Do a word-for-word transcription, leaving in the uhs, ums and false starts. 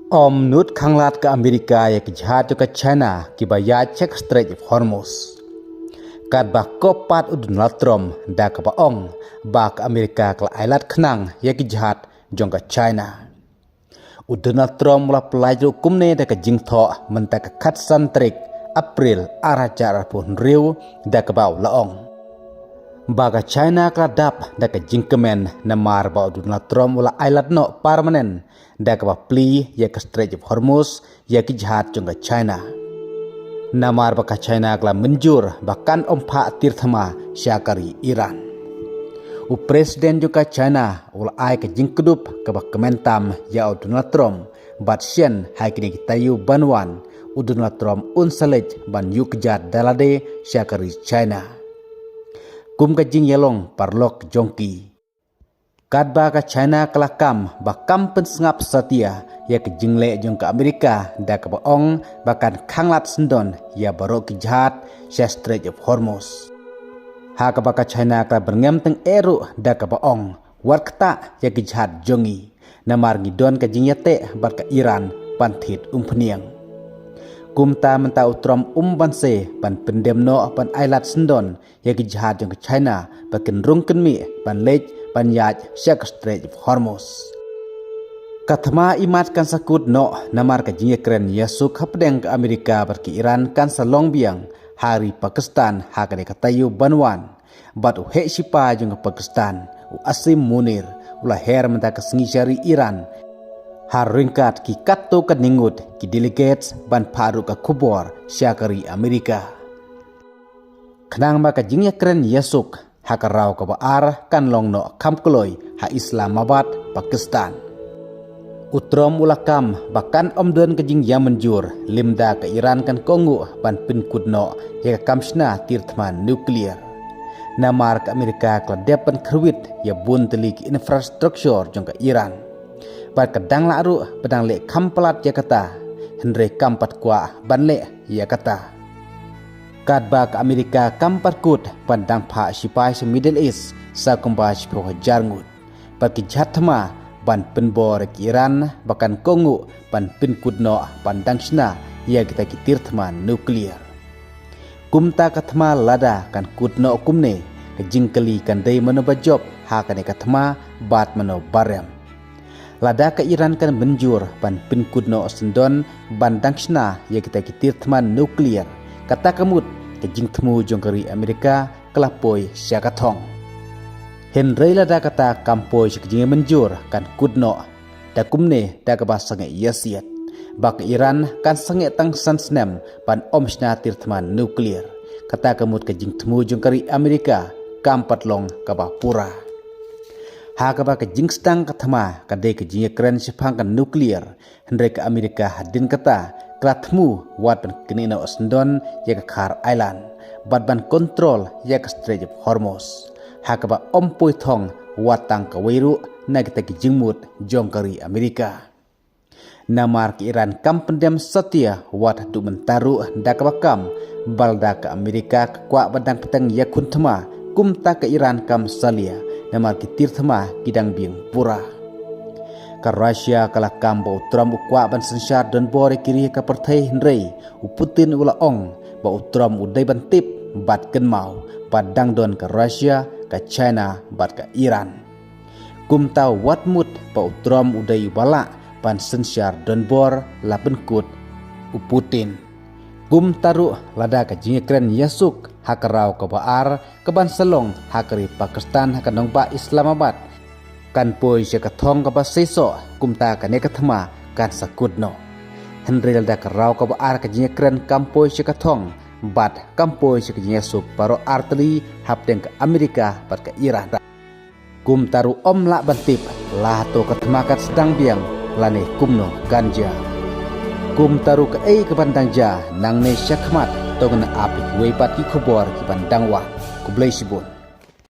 Ym nud khanglad ka Amerika ïa ki jhad jong ka China kiba ïaid sha ka Strait of Hormuz. Katba kob pat u Donald Trump da kaba ong ba ka Amerika ka la ailad khnang ïa ki jhad jong ka China. U Donald Trump u la pyllait ruh kumne da ka jingthoh mynta ka khatsan tarik April ar hajar arphew hynriew da kaba u la ong ba ka China ka la dap da ka jingkmen namar ba u Donald Trump u la ailad noh permanent da kaba plie ïa ka Strait of Hormuz ïa ki jhad jong ka China. Namar ba ka China ka la mynjur ba kan ym phah tir thma sha ka ri Iran. U President jong ka China u la ai ka jingkdup kaba kmen tam ïa u Donald Trump bad shen ha kine ki taïew ban wan u Donald Trump un sa leit ban ïuh kjat da lade sha ka ri China. Kum ka jingïalong paralok jong ki. Katba ka China ka la kam ba kam pynsngap satia ïa ka jingleh jong ka Amerika da kaba ong ba kan khanglad syndon ïa baroh ki jhad sha Strait of Hormuz. Ha kaba ka China ka la byrngem tyngeh ruh da kaba ong wat ktah ïa ki jhad jong ngi namar ngi don ka jingïateh bad ka Iran ban thied umphniang. Kumta mynta u Trump um banse ban pyndem noh ban ailad syndon ïa ki jhad jong ka China ba kin rung kynmiah ban leit ban ïaid sha ka Strait of Hormuz. Ka thma imat kan sa kut noh namar ka jingïakren ïasuk hapdeng ka Amerika bad ka Iran kan sa long biang ha ri Pakistan ha kane ka taïew ban wan. Bad u heh shipai jong ka Pakistan u Asim Munir u la her mynta ka sngi sha ri Iran ha ryngkat ki katto katne ngut ki delegates ban phah ruh ka khubor sha ka ri Amerika. Khnang ba ka jingïakren ïasuk ha ka raw kaba ar kan long noh kham kloi ha Islamabad, Pakistan. U Trump u la kam ba kan ym don ka jingïamynjur lymda ka Iran kan kohnguh ban pynkut noh ïa ka kam shna tir thma nuclear. Namar ka Amerika ka la dep ban kyrwit ïa bun tylli ki infrastructure jong ka Iran. Bad ka dang lah ruh ba dang leh kham palat ïa kata, hynrei kam pat kwah ban leh ïa kata. Katba ka Amerika kam pat kut ban dang phah shipai sha Middle East sa kumba shiphew hajar ngut. Bad ki jhad thma ban pynbor ïa ka Iran ba kan kohnguh ban pynkut noh ban dang shna ïa kita ki tir thma nuclear. Kumta ka thma lada kan kut noh kumne, ka jingkylli kan dei mano ba jop ha kane ka thma bad mano ba rem. Lada ka Iran kan mynjur ban pynkut noh syndon ban dang shna ïa kita ki tir thma nuclear, kata ka mut ka jingthmu jong ka ri Amerika ka la poi sha ka thong. Hynrei lada kata kam poi sha ka jingmynjur kan kut noh da kumne da kaba sangeh ïasiat ba ka Iran kan sangeh tang san snem ban ym shna tir thma nuclear. Kata ka mut ka jingthmu jong ka ri Amerika kam pat long kaba pura. Ha kaba ka jingsdang ka thma ka dei ka jingïakren shaphang ka nuclear, hynrei ka Amerika hadien kata ka la thmu wat ban knieh noh syndon ïa ka Khair Island bad ban kontrol ïa ka Strait of Hormuz. Ha kaba ym poi thong wat tang kawei ruh na kita ki jingmut jong ka ri Amerika. Namar ka Iran kam pyndem satia wat haduh mynta ruh da kaba kam, ba lada ka Amerika ka kwah ban dang bteng ïakhun thma, kumta ka Iran kam salia namar ki tir thma ki dang biang pura. Ka Russia ka la kam ba u Trump u kwah ban synshar donbor ïa ki ri ha ka pyrthei, hynrei u Putin u la ong ba u Trump u dei ban tip bad kynmaw ba dang don ka Russia, ka China bad ka Iran. Kumta wat mut ba u Trump u dei uba lah ban synshar donbor la pynkut u Putin. Kumta ruh lada ka jingïakren ïasuk ha ka raw kaba ar kaban sa long ha ka ri Pakistan ha ka nongbah Islamabad kan poi sha ka thong kaba seisoh, kumta kane ka thma kan sa kut noh. Hynrei lada ka raw kaba ar ka jingïakren kam poi sha ka thong bad kam poi sha ka jingïasuk baroh artylli hapdeng ka Amerika bad ka Iran. Kumta ruh ym lah ban tip la hato ka thma kan sdang biang lane kumno kan jia. Kumta ruh kaei kaban dang jia nangne shakhmat to ngin ap ïa kiwei pat ki khubor kiban dang wan. Khublei shibun.